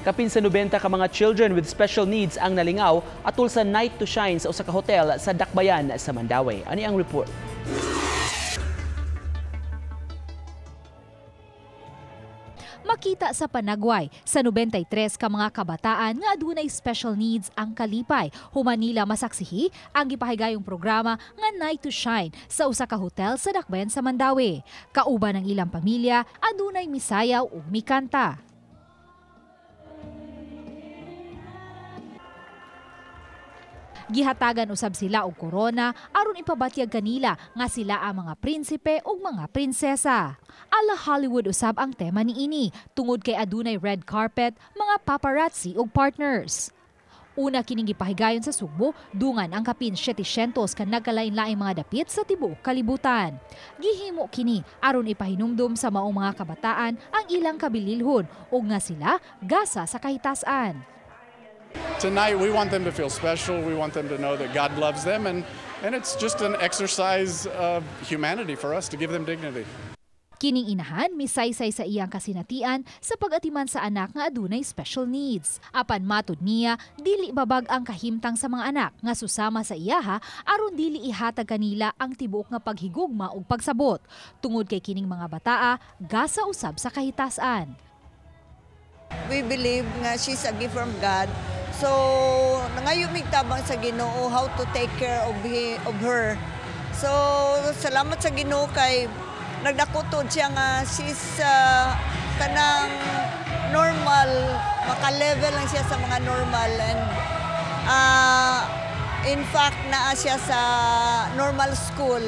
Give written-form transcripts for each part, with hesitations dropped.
Kapin sa 90 ka mga children with special needs ang nalingaw atul sa Night to Shine sa usa ka hotel sa Dakbayan sa Mandaue. Ani ang report. Makita sa panagway sa 93 ka mga kabataan nga adunay special needs ang kalipay. Human nila masaksihi ang gipahigayong programa nga Night to Shine sa usa ka hotel sa Dakbayan sa Mandaue. Kauban ang ilang pamilya, adunay misayaw ug mikanta. Gihatagan usab sila og korona aron ipabatyag kanila nga sila ang mga prinsipe ug mga prinsesa. Ala Hollywood usab ang tema niini tungod kay adunay red carpet, mga paparazzi ug partners. Una kining gipahigayon sa Sugbo, dungan ang kapin 700 ka nagkalain-laing mga dapit sa tibuok kalibutan. Gihimo kini aron ipahinumdum sa maong mga kabataan ang ilang kabililhon ug nga sila gasa sa kahitasan. Tonight we want them to feel special, we want them to know that God loves them, and it's just an exercise of humanity for us to give them dignity. Kining inahan misaysay sa iyang kasinatian sa pag-atiman sa anak nga adunay special needs. Apan matud niya, dili babag ang kahimtang sa mga anak nga susama sa iyaha aron dili ihatag kanila ang tibuok nga paghigugma ug pagsabot. Tungod kay kining mga bataa gasa usab sa kahitasan. We believe nga she's a gift from God. So, nangayo mig tabang sa Ginoo how to take care of her. So, salamat sa Ginoo kay nagdako siya nga she's kanang normal, maka-level lang siya sa mga normal, and in fact naa siya sa normal school.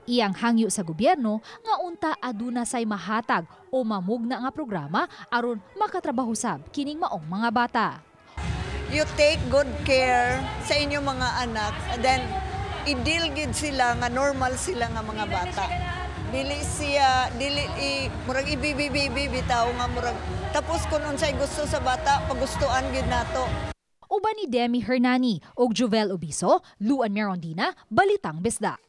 Iyang hangyo sa gobyerno nga unta aduna say mahatag o mamugna nga programa aron makatrabaho sab kining maong mga bata. You take good care sa inyong mga anak, and then i-deal gid sila nga normal sila nga mga bata. Dili siya, dili murag ibibibibi bitaw nga murag tapos kun unsay gusto sa bata pagustuan gid nato. Uban ni Demi Hernani ug Jovel Obiso, Luan Merondina, Balitang Bisdak.